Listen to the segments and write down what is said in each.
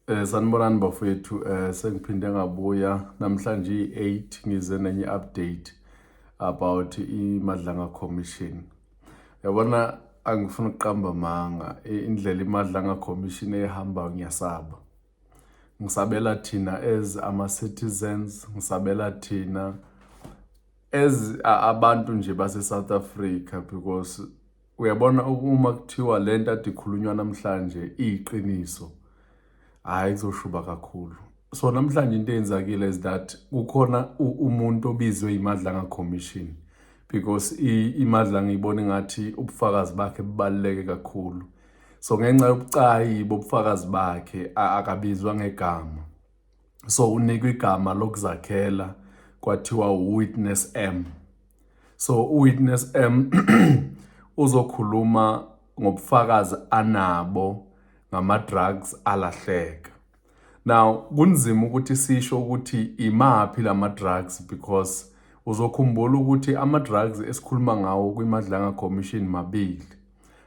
Sanibonani bafowethu, sengiphinde ngabuya namhlanje i-8, ngize nenye update about iMadlanga Commission. Yabona, angifuni ukuqamba amanga, indlela iMadlanga Commission ehamba, ngiyasaba. Ngisabela thina as ama citizens, ngisabela thina as abantu nje base South Africa, because uyabona, uma kuthiwa lento ade ikhulunywa namhlanje iyiqiniso, hayi, kuzoshuba kakhulu. So namhlanje into eyenzakile is that kukhona umuntu obizwe iMadlanga Commission because iMadlanga ibona ngathi ubufakazi bakhe bubaluleke kakhulu. So ngenxa yobucayi bobufakazi bakhe, akabizwa ngegama, so unikwe igama lokuzakhela, kwathiwa Witness M. So uWitness M uzokhuluma ngobufakazi anabo ngama-drugs alahleka. Now kunzima ukuthi sisho ukuthi imaphi lama drugs, because uzokhumbula ukuthi ama-drugs esikhuluma ngawo kwiMadlanga Commission mabili: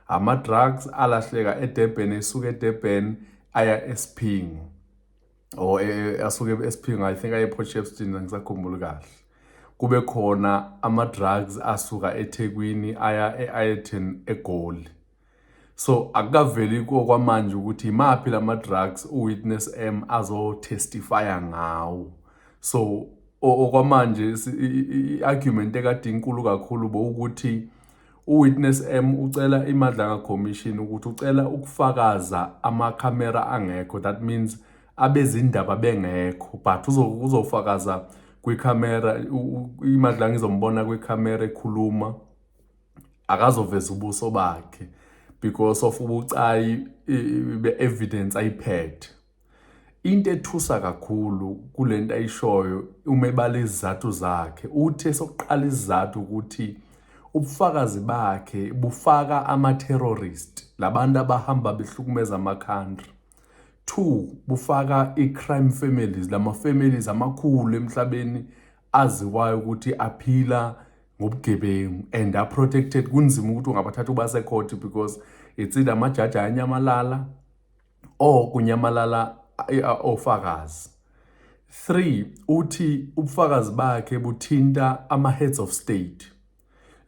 ama-drugs alahleka eDurban, esuka eDurban aya eSiphingo, or asuke eSiphingo, I think, aye ePort Shepstone, angisakhumbuli kahle. Kube khona ama-drugs asuka eThekwini aya e-Aeroton eGoli. So akukaveli kwamanje ukuthi imaphi lama drugs uWitness M azotestifya ngawo. So okwamanje i-argument ekade inkulu kakhulu bowukuthi uWitness M ucela iMadlanga Commission ukuthi ucela ukufakaza amakhamera angekho, that means abezindaba bengekho, but uzofakaza kwikhamera, iMadlanga izombona kwikhamera ekhuluma, akazoveza ubuso bakhe because of ubucayi be-evidence ayiphethe. Into ethusa kakhulu kulento ayishoyo, uma ebala izizathu zakhe, uthe sokuqala isizathu ukuthi ubufakazi bakhe bufaka ama-terrorist, labantu abahamba behlukumeza ama-country. Two, bufaka i-crime families, lama families amakhulu emhlabeni aziwayo ukuthi aphila ngobugebengu and are protected, kunzima ukuthi ungabathatha ubase court because it's either amajaji ayanyamalala or kunyamalala ofakazi. Three, uthi ubufakazi bakhe buthinta ama-heads of state,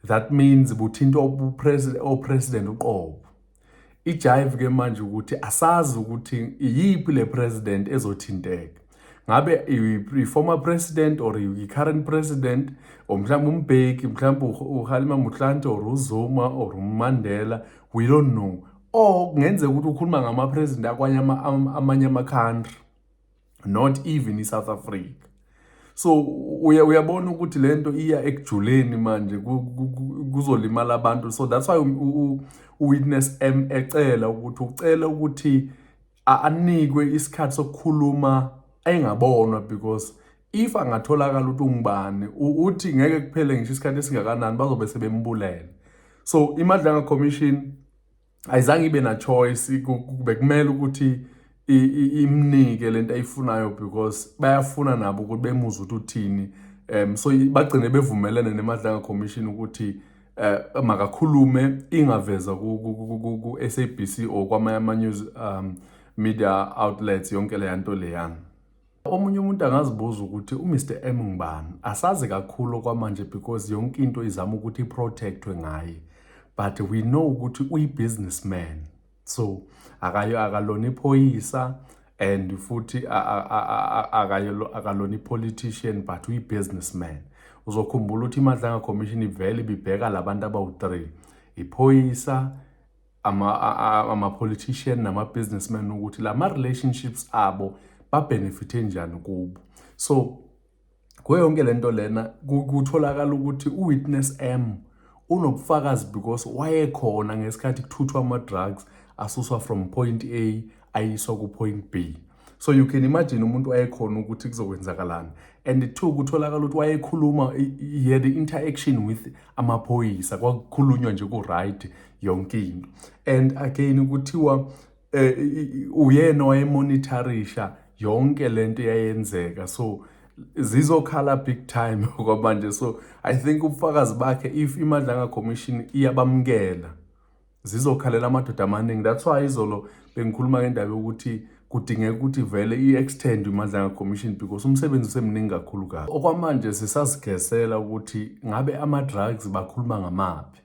that means buthinta o-president uqobo. Ijive ke manje ukuthi asazi ukuthi iyiphi le president ezothinteka, ngabe i-former president or i-current president, or mhlawumbe uMbeki, mhlawumbe uKgalema Motlanthe or uZuma or uMandela, we don't know, or kungenzeka ukuthi ukhuluma ngama-president akwanye amanye ama-country, not even i-South Africa. So uyabona ukuthi lento iya ekujuleni manje, kuzolimala abantu. So that's why uWitness M ecela ukuthi, ucela ukuthi anikwe isikhathi sokukhuluma engabonwa, because if angatholakala ukuthi ungubani, uthi ngeke kuphele ngisho isikhathi esingakanani, bazobe sebembulele. So iMadlanga Commission ayizange ibe na choice, bekumele ukuthi imnike lento ayifunayo because bayafuna nabo ukuthi bemuzwe ukuthi uthini. So bagcine bevumelene neMadlanga Commission ukuthi makakhulume, ingaveza ku SABC or kwamanye ama news media outlets, yonke le nto leyana. Omunye umuntu angazibuza ukuthi uMr M ngubani. Asazi kakhulu kwamanje because yonke into izama ukuthi iprotectwe ngaye, but we know ukuthi uyi-businessman, so akayo akalona iphoyisa and futhi akalona i-politician, but uyi-businessman. Uzokhumbula ukuthi iMadlanga Commission ivele ibibheka labantu abawu-3, iphoyisa, ama-politician nama-businessman, ukuthi lama-relationships abo babenefithe njani kubo. So kuyo yonke lento lena, kutholakala ukuthi uWitness M unobufakazi because wayekhona ngesikhathi kuthuthwa ama-drugs, asuswa from point A ayiswa ku-point B. So you can imagine umuntu wayekhona ukuthi kuzokwenzakalani. And two, kutholakala ukuthi wayekhuluma, he had interaction with amaphoyisa, kwakukhulunywa nje ku-right yonke into. And again kuthiwa uyena wayemonitorisha yonke lento eyayenzeka, so zizokhala big time kwamanje. So I think ubufakazi bakhe, if iMadlanga Commission iyabamukela, zizokhalela amadoda amaningi. That's why izolo bengikhuluma ngendaba yokuthi Kudingeka ukuthi vele i-extend iMadlanga Commission because umsebenzi usemningi kakhulu kabi. Okwamanje sisaziguessela ukuthi ngabe ama-drugs bakhuluma ngamaphi,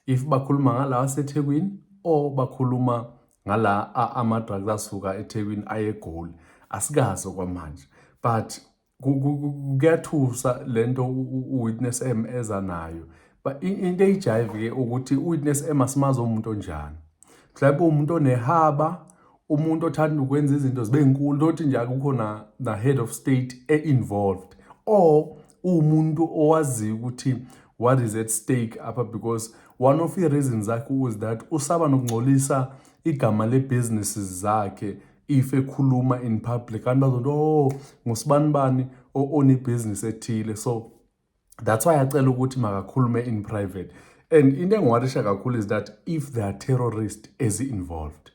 if bakhuluma ngala aseThekwini or bakhuluma ngala ama-drugs asuka eThekwini aye eGoli, asikazi okwamanje. But kuyathusa lento u-Witness M eza nayo. But into eyijive-ke ukuthi u-Witness M asimazi umuntu onjani. Mhlawumbe umuntu onehaba, umuntu othanda ukwenza izinto zibe nkulu, lothi nje akukho na head of state e-involved, or uwumuntu owaziyo ukuthi what is at stake apha, because one of i-reasons zakhe is that usaba nokungcolisa igama le-businesses zakhe if ekhuluma in public. Kanti bazothi, "Oh, ngusibani onebhizinisi ethile." So that's why acela ukuthi makakhulume in private. And into engiworrisha kakhulu is that if there are terrorists ezi-involved,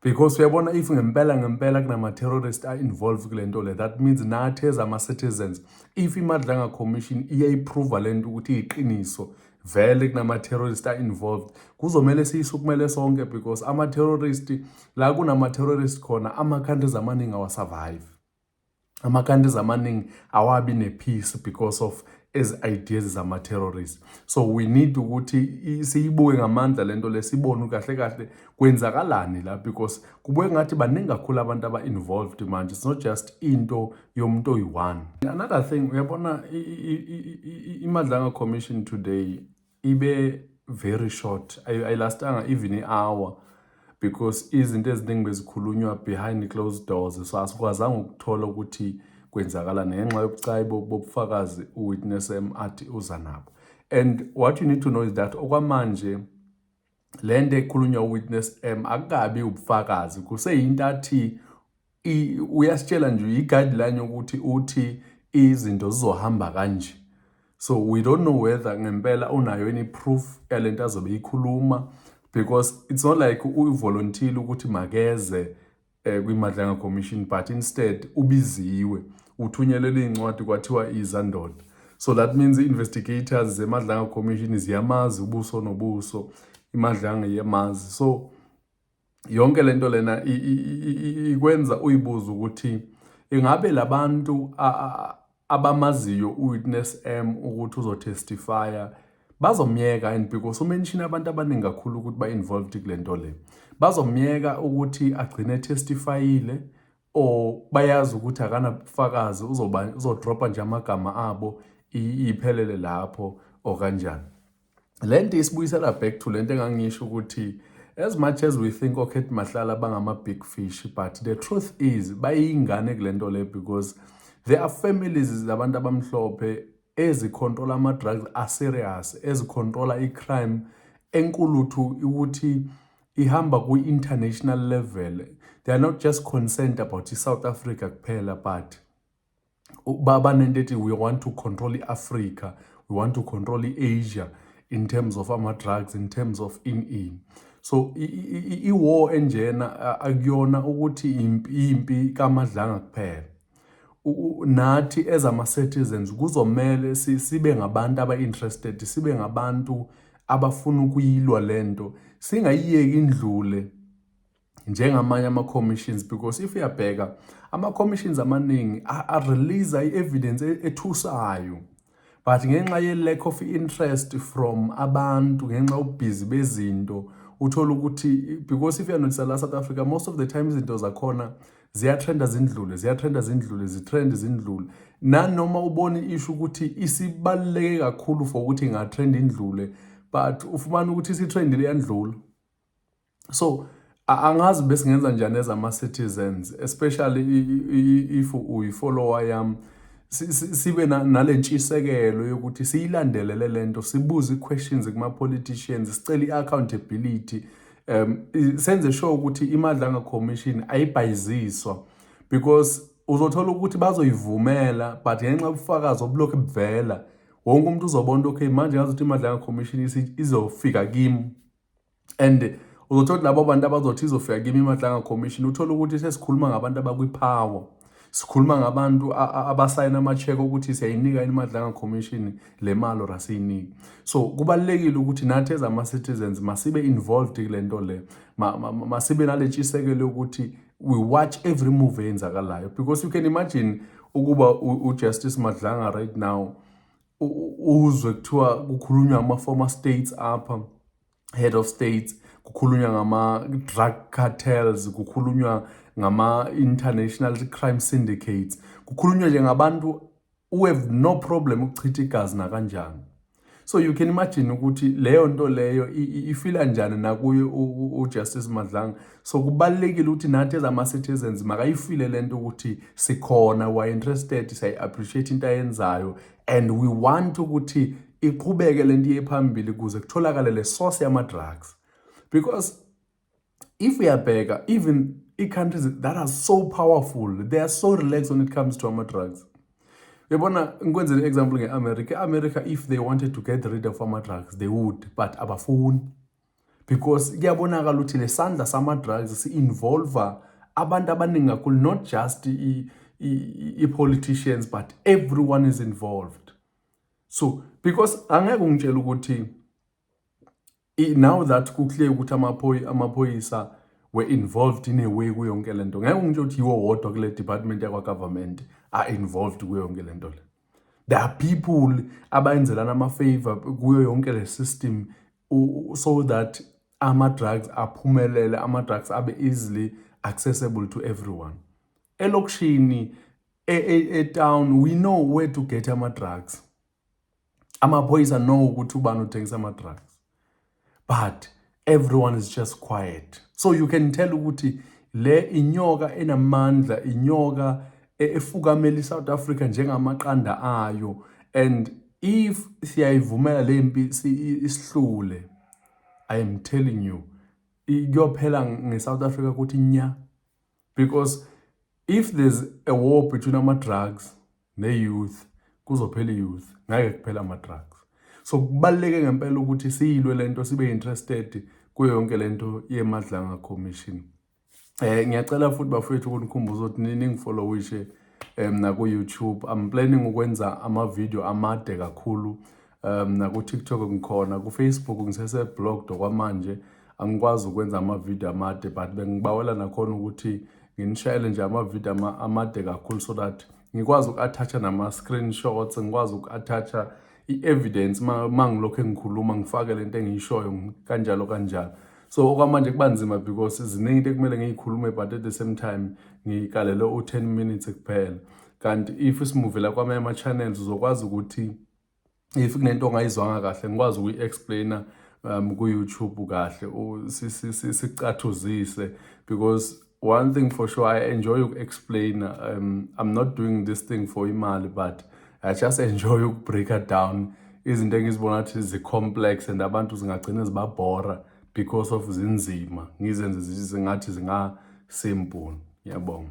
because uyabona, if ngempela ngempela kunama-terrorist a-involved kule nto le, that means nathi as ama-citizens, if iMadlanga Commission iyayiprova le nto ukuthi iyiqiniso, vele kunama-terrorist a-involved, kuzomele siyisukumele sonke, because ama-terrorist la, kunama-terrorist khona, ama-countries amaningi awasurvive, ama-countries amaningi awabi ne-peace because of ezi ideas zama-terrorist. So we need ukuthi siyibuke ngamandla lento le, sibone kahle kahle kwenzakalani la, because kubuye ngathi baningi kakhulu abantu aba-involved manje. It's not just into yomuntu oyi-one. Another thing, uyabona, iMadlanga Commission today ibe very short, ayilastanga even i-hour, because izinto eziningi bezikhulunywa behind closed doors, so asikwazanga ukuthola ukuthi kwenzakalani ngenxa yobucayi bobufakazi uWitness M athi uza nabo. And what you need to know is that okwamanje le nto ekhulunywa uWitness M akukabi ubufakazi, kuseyinto athi uyasitshela nje, i-guideline yokuthi uthi izinto zizohamba kanje. So we don't know whether ngempela unayo any proof yalento azobe ikhuluma, because it's not like uyivolunteer ukuthi makeze kwiMadlanga Commission, but instead ubiziwe, uthunyelelwe incwadi, kwathiwa iza ndoda. So that means i-investigators zeMadlanga Commission ziyamazi ubuso nobuso, iMadlanga iyamazi. So yonke lento lena ikwenza uyibuza ukuthi ingabe labantu abamaziyo uWitness M ukuthi uzotestifya bazomyeka, and because umention abantu abaningi kakhulu ukuthi ba-involved kule nto le, bazomyeka ukuthi agcine testifyile, or bayazi ukuthi akanabufakazi, uzoba uzodropa nje amagama abo, iphelele lapho, or kanjani? Le nto isibuyisela back to lento engangisho ukuthi as much as we think oCat Matlala bangama-big fish, but the truth is bayingane kule nto le, because there are families zabantu abamhlophe ezicontrola ama-drugs a-serious, ezicontrola i-crime enkuluthu ukuthi ihamba kwi-international level. They are not just concerned about i-South Africa kuphela, but banento ethi we want to control i-Africa, we want to control i-Asia in terms of ama-drugs, in terms of in so i-war enjena akuyona ukuthi impi kaMadlanga kuphela. Nathi as ama-citizens kuzomele sibe ngabantu aba-interested, sibe ngabantu abafuna ukuyilwa lento, singayiyeki indlule njengamanye ama-commissions, because if uyabheka ama-commissions amaningi a-release i-evidence ethusayo, but ngenxa ye-lack of interest from abantu, ngenxa yobusy bezinto, uthola ukuthi, because if uyanotice la South Africa, most of the time izinto zakhona ziyatrenda zindlule, ziyatrenda zindlule, zitrend zindlule, nanoma ubona i-issue ukuthi isibaluleke kakhulu for ukuthi ingatrend indlule, but ufumana ukuthi isitrendile yandlula. So angazi besingenza njani as ama-citizens, especially if uyi-follower yami, sibe nale ntshisekelo yokuthi siyilandelele lento, sibuze i-questions kuma-politicians, sicele i-accountability, senze sure ukuthi iMadlanga Commission ayibhayiziswa, because uzothola ukuthi bazoyivumela, but ngenxa yobufakazi obulokhu buvela, wonke umuntu uzobona, okay, manje ngazi ukuthi iMadlanga Commission izofika kimi. And uzothola labo bantu abazothi izofika kimi iMadlanga Commission, uthola ukuthi sesikhuluma ngabantu abakwi-power, sikhuluma ngabantu abasayina ama-cheque ukuthi siyayinika iMadlanga Commission le mali or asiyiniki. So kubalulekile ukuthi nathi as ama-citizens masibe involved kule nto le, masibe nale ntshisekelo yokuthi We watch every move eyenzakalayo, because you can imagine ukuba uJustice Madlanga right now, uzwe kuthiwa kukhulunywa ama-former states apha, head of states, kukhulunywa ngama-drug cartels, kukhulunywa ngama-international crime syndicates, kukhulunywa nje ngabantu who have no problem ukuchitha igazi nakanjani. So you can imagine ukuthi leyo nto leyo ifila njani nakuye uJustice Madlanga. So kubalulekile ukuthi nathi as ama-citizens makayifile lento ukuthi sikhona, we are interested, siyayi-appreciate into ayenzayo and we want ukuthi iqhubeke lento iye phambili kuze kutholakale le source yama-drugs, because if uyabheka, even i-countries that are so powerful, they are so relaxed when it comes to ama-drugs. Uyabona, ngikwenzele i-example nge-America. I-America, if they wanted to get rid of ama-drugs, they would, but abafuni because kuyabonakala ukuthi le sandla sama-drugs si-involva abantu abaningi kakhulu, not just i-politicians, but everyone is involved. So because angeke ungitshele ukuthi now that ku-clear ukuthi amaphoyisa were involved in a way kuyo yonke lento, ngeke ungitshele ukuthi yiwo wodwa kule department yakwa-government are involved kuyo yonke lento le. There are people abayenzelana ama-favor kuyo yonke le system so that ama-drugs aphumelele, ama-drugs abe easily accessible to everyone elokishini, e-town. We know where to get ama-drugs. Amaphoyisa know ukuthi ubani uthengisa ama-drugs, but everyone is just quiet. So you can tell ukuthi le inyoka enamandla, inyoka efukamela iSouth Africa njengamaqanda ayo, and if siyayivumela le mpi isihlule, I am telling you, kuyophela ngeSouth Africa ukuthi nya, because if there's a war between ama-drugs ne-youth, kuzophela i-youth, ngeke kuphela ama-drugs. So kubaluleke ngempela ukuthi siyilwe lento, sibe interested kuyo yonke lento yeMadlanga Commission. Ngiyacela futhi, bafowethu, ukunikhumbuza ukuthi ningifollowishe naku YouTube. I'm planning ukwenza ama video amade kakhulu. Naku TikTok ngikhona, ku Facebook ngisese blocked okwamanje, angikwazi ukwenza ama video amade, but bengibawela nakhona ukuthi nginishayele nje ama video amade kakhulu so that ngikwazi uku-attacha nama screenshots, ngikwazi uku-attacha i-evidence ma ngilokhu engikhuluma, ngifake lento engiyishoyo, kanjalo kanjalo. So okwamanje kuba nzima because ziningi into ekumele ngiyikhulume, but at the same time ngiyikalele u-10 minutes kuphela. Kanti if simuvela kwamanye ama-channels, uzokwazi ukuthi if kunento ongayizwanga kahle, ngikwazi ukuyi-explaina ku-YouTube kahle, sicathuzise, because one thing for sure, I enjoy uku-explain. I'm not doing this thing for imali, but I just enjoy uku-break down izinto engizibona ukuthi zi-complex and abantu zingagcina zibabhora because of zinzima, ngizenze zingathi zinga-simple. Ngiyabonga.